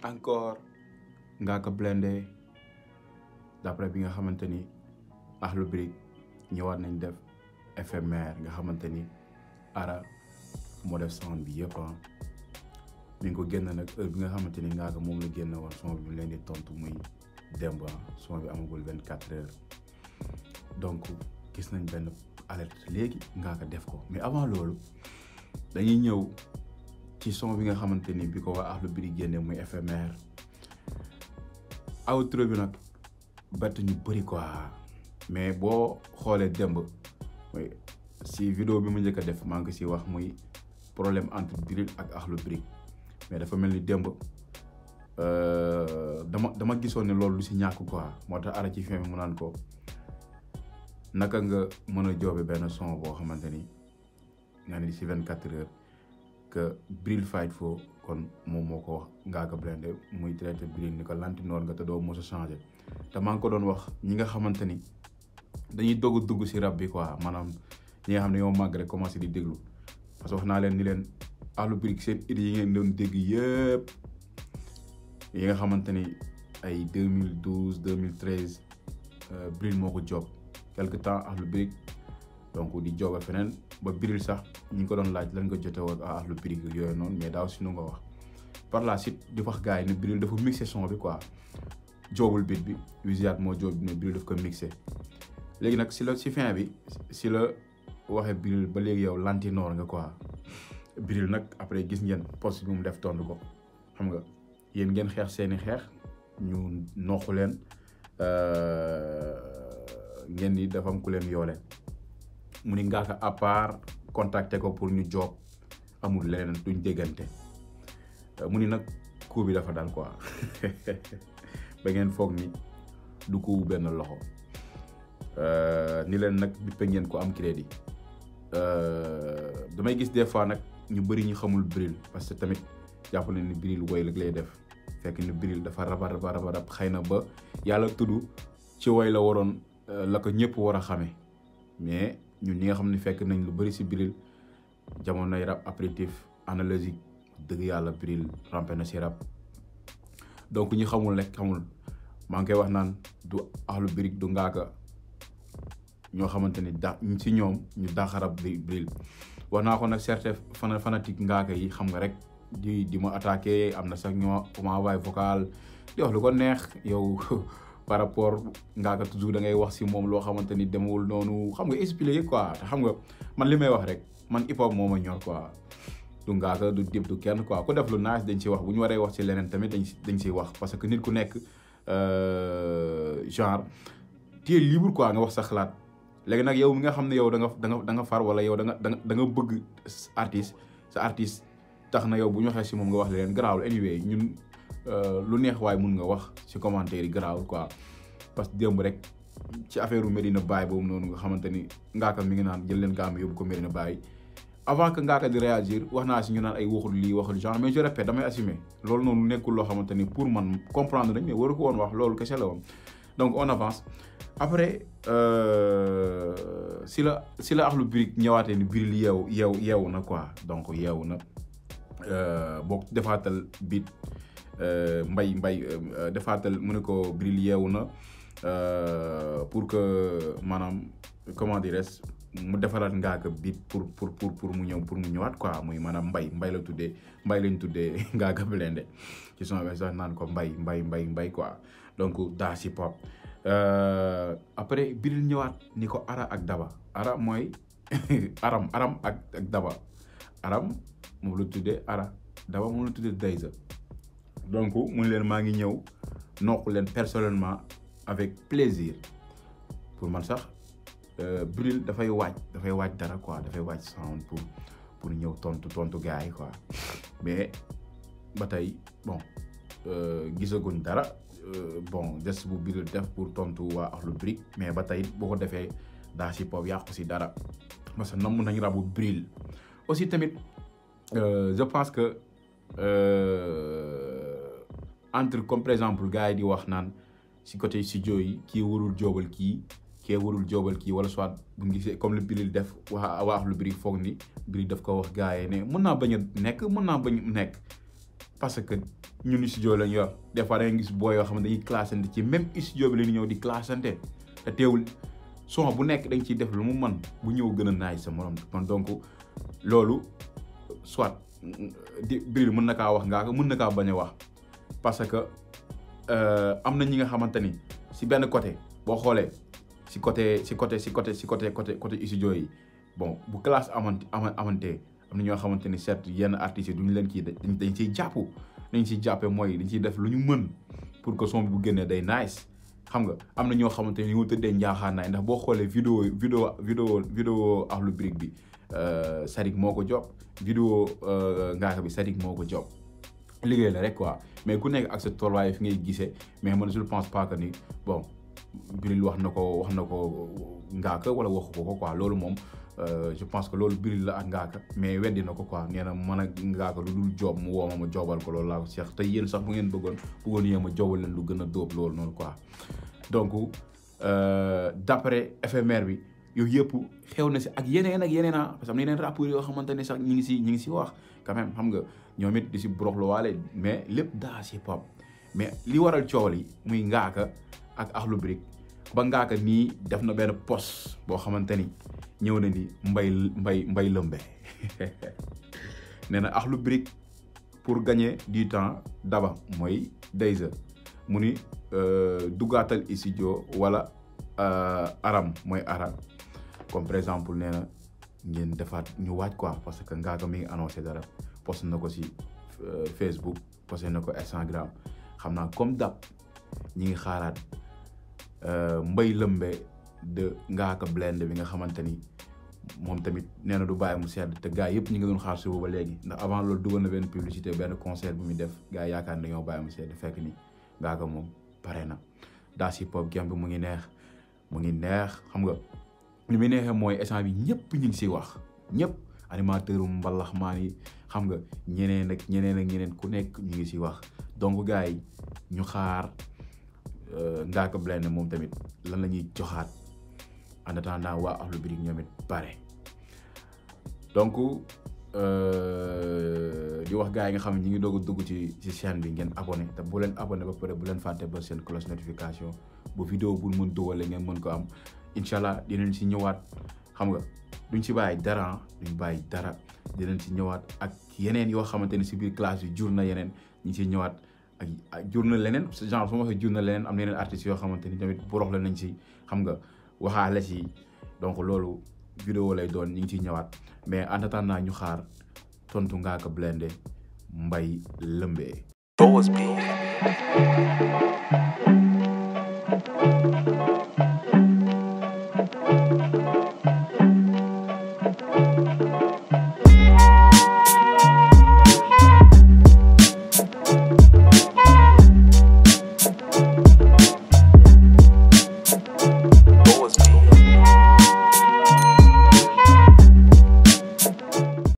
encore Ngaaka Blindé d'après bi nga xamante ni Akhlou ñëwaat nañ def éphémère nga xamante ni Ara moo def son bi yëpp mi ngi ko génn nag heure bi nga xamante ni Ngaaka moom la génn woon son bi mu leen di tontu muy démb son bi amagul 24 heures donc gis nañ benn alerte léegi Ngaaka def ko mais avant loolu dañuy ñëw ci son bi nga xamante ni bi ko waa Akhlou génne muy éphémère outro bi nag bett ñu bëri quoi mais boo xoolee démb mooy si vidéo bi mu njëkk a def maa ngi si wax muy problème entre Bril ak Akhlou mais dafa mel ni démb dama gisoon ne loolu lu si ñàkk quoi moo tax Ara ci fin bi mu naan ko naka nga mën a joobe benn son boo xamante ni nga ne si 24 heures que Bril fight foo kon moom moo ko wax Ngaaka Blindé muy traité Bril ni ko lantinoor nga te doo mos a changé te maa ngi ko doon wax ñi nga xamante ni dañuy dugg si rap bi quoi maanaam ñi nga xam ne ñoo màgg rek commencé di déglu parce que wax naa leen ni leen Akhlou seen idées yi ngeen doon dégg yëpp yi nga xamante ni ay 2012 2013 Bril moo ko job quelque temps Akhlou donc di jooba feneen ba Bril sax ñu ngi ko doon laaj lan nga jote woon Akhlou yooyu noonu mais daaw si nu nga wax par la suite di wax gars yi ne Bril dafa mixé son bi quoi joobul bit bi Wisiat moo joob bi ne Bril daf ko mixé léegi nag si fin bi si la waxee Bril ba léegi yow lantinoor nga quoi Bril nag après gis ngeen post bi mu def tontu ko xam nga yéen ngeen xeex seeni xeex ñu noqu leen ngeen ni dafa am ku leen yoole mu ni Ngaaka à part contacter ko pour ñu job amul leneen duñ déggante mu ni nag coup bi dafa dal quoi ba ngeen foog ni du coup benn loxo ni leen nag bippe ngeen ko am crédit damay gis des fois nag ñu bëri ñu xamul Bril parce que tamit jàpp na ni Bril woy rek lay def fekk ni Bril dafa rab xëy na ba yàlla tudd ci woy la waroon la ko ñëpp war a xamee mais ñun ñi nga xam ne fekk nañ lu bëri si Bril jamonoy rap apéritif analogique dëgg yàlla Bril rampé na si rap donc ñi xamul rek xamul maa ngi koy wax naan du Akhlou du Ngaaka ñoo xamante ni si ñoom ñu daaxarab Bril wax naa ko nag certains fanatique Ngaaka yi xam nga rek di ma attaqué am na sax ñoo ma envoyé vocal di wax lu ko neex yow par rapport Ngaaka toujours da ngay wax si moom loo xamante ni demewul noonu xam nga expliqué quoi te xam nga man li may wax rek man hip hop moo ma ñor quoi du Ngaaka du Dip du kenn quoi ku def lu nice dañ ciy wax bu ñu waree wax ci leneen tamit dañ ciy wax parce que nit ku nekk genre tu es libre quoi nga wax sa xalaat léegi nag yow mi nga xam ne yow da nga far wala yow da nga bëgg artiste sa artiste tax na yow bu ñu waxee si moom nga wax leen garaawul anyway ñun lu neex waaye mun nga wax si commentaire yi garaawul quoi parce que démb rek ci affaire u Medina Baye boobu noonu nga xamante ni Ngaaka mi ngi naan jël leen gaam yóbbu ko Medina Baye avant que Ngaaka di réagir wax naa si ñu naan ay waxul lii waxul genre mais je répète damay assumer loolu noonu nekkul loo xamante ni pour man comprendre nañ mais waru ko woon wax loolu kese la woon donc on avance après si la Akhlou ñëwaatee ni Bril yeewu na quoi donc yeewu na boo defaatal bit mbay defaatal mu ne ko Bril yeewu na pour que maanaam comment dirais mu defaraat Ngaaka bit pour mu ñëwaat quoi muy maanaam mbay la tuddee mbay lañ tuddee Ngaaka Blindé ci son bi sax naan ko mbay quoi donc daa si pop après Bril ñëwaat ni ko Ara ak Daba Ara mooy aram ak Daba aram moom la tuddee Ara Daba moom la tuddee Dayza donc mu leen maa ngi ñëw nokku leen personnellement avec plaisir pour man sax Bril dafay waaj dara quoi dafay waaj sound pour ñëw tontu gars yi quoi mais ba tey bon gisaguñ dara bon des bu Bril def pour tontu waa Akhlou mais ba tey boo ko defee daa si pop yàqu si dara parce que namm nañ rabu Bril aussi tamit je pense que entre comme par exemple gars yi di wax naan si côté studio yi kii warul joobal kii warul joobal kii wala soit bu ngi gisee comme le Bril def waa Akhlou foog ni Bril daf ko wax gars yi ne mën naa bañ a nekk mën naa bañ nekk parce que ñun studio lañ yor des fois da ngay gis booy yoo xam ne dañuy classante ci même studio bi la ñu ñëw di classante te teewul son bu nekk dañ ciy def lu mu mën bu ñëw gën a naaj sa morom kon donc loolu soit di Bril mën na kaa wax Ngaaka mën na kaa bañ a wax parce que am na ñi nga xamante ni si benn côté boo xoolee si côté studio yi bon bu classe amantee am na ñoo xamante ni certes yenn artistes yi duñu leen kii dañ ciy jàpp dañ ciy jàppee mooy dañ ciy def lu ñu mën pour que son bi bu génnee day nice xam nga am na ñoo xamante ni ñu tëddee njaaxaanaay ndax boo xoolee vidéo Akhlou Brick bi Sadik moo ko job vidéo Ngaaka bi Sadik moo ko job liggéey la rek quoi mais ku nekk ak sa tolluwaay fi ngay gisee mais man je ne pense pas que ni bon Bril wax na ko Ngaaka wala waxu ko quoi loolu moom je pense que loolu Bril la ak Ngaaka mais weddi na ko quoi nee na man ak Ngaaka lu dul job mu woo ma jobal ko loolu laa ko seex te yéen sax bu ngeen bëggoon yéen ma jobal leen lu gën a dóob loolu noonu quoi donc d'après éphémère bi yooyu yëpp xew na si ak yeneen parce que am na yeneen rappeurs yoo xamante ne sax ñi ngi si wax quand même xam nga ñoom it di si broxlu waale mais lépp daa si pop mais li waral coow li muy Ngaaka ak Akhlou Brick ba Ngaaka nii def na benn post boo xamante ni ñëw na ni Mbaye Leumbé nee na Akhlou Brick pour gagner du temps Daba mooy Dayza mu ni dugaatal studio wala Arame mooy Arame comme par exemple nee na ngeen defaat ñu waaj quoi parce que Ngaaka mi ngi annoncé dara post na ko si Facebook posté na ko Instagram xam naa comme dab ñi ngi xaaraat Mbaye Leumbé de Ngaaka Blindé bi nga xamante ni moom tamit nee na du bàyyi mu sedd te gars yëpp ñi ngi doon xaar suba ba léegi ndax avant loolu dugal na benn publicité benn concert bu muy def gars yaakaar ne dañoo bàyyi mu sedd fekk ni Ngaaka moom pare na daa si pop gem bi mu ngi neex xam nga li muy neexee mooy instant bi ñëpp ñu ngi siy wax ñëpp animateur mbalax maan yi xam nga ñeneen ku nekk ñu ngi siy wax donc gars yi ñu xaar Ngaaka Blindé moom tamit lan la ñuy joxaat en attendant waa Akhlou Brick ñoom it pare donc di wax gars yi nga xam ne ñu ngi doog a dugg ci chaîne bi ngeen abonné te bu leen abonné ba pare bu leen fàtte ba seen cloche notification bu vidéo bu mën dugalee ngeen mën ko am incha allah dinañ si ñëwaat xam nga duñ si bàyyi dara dinañ si ñëwaat ak yeneen yoo xamante ni si biir classe bi jur na yeneen ñu si ñëwaat ak jur na leneen genre su ma waxee jur na leneen am na yeneen artistes yoo xamante ni tamit bu roxla nañ si xam nga waxaale si donc loolu vidéo lay doon ñu ngi ciy ñëwaat mais en attendant ñu xaar tontu Ngaaka Blindé Mbaye Leumbé.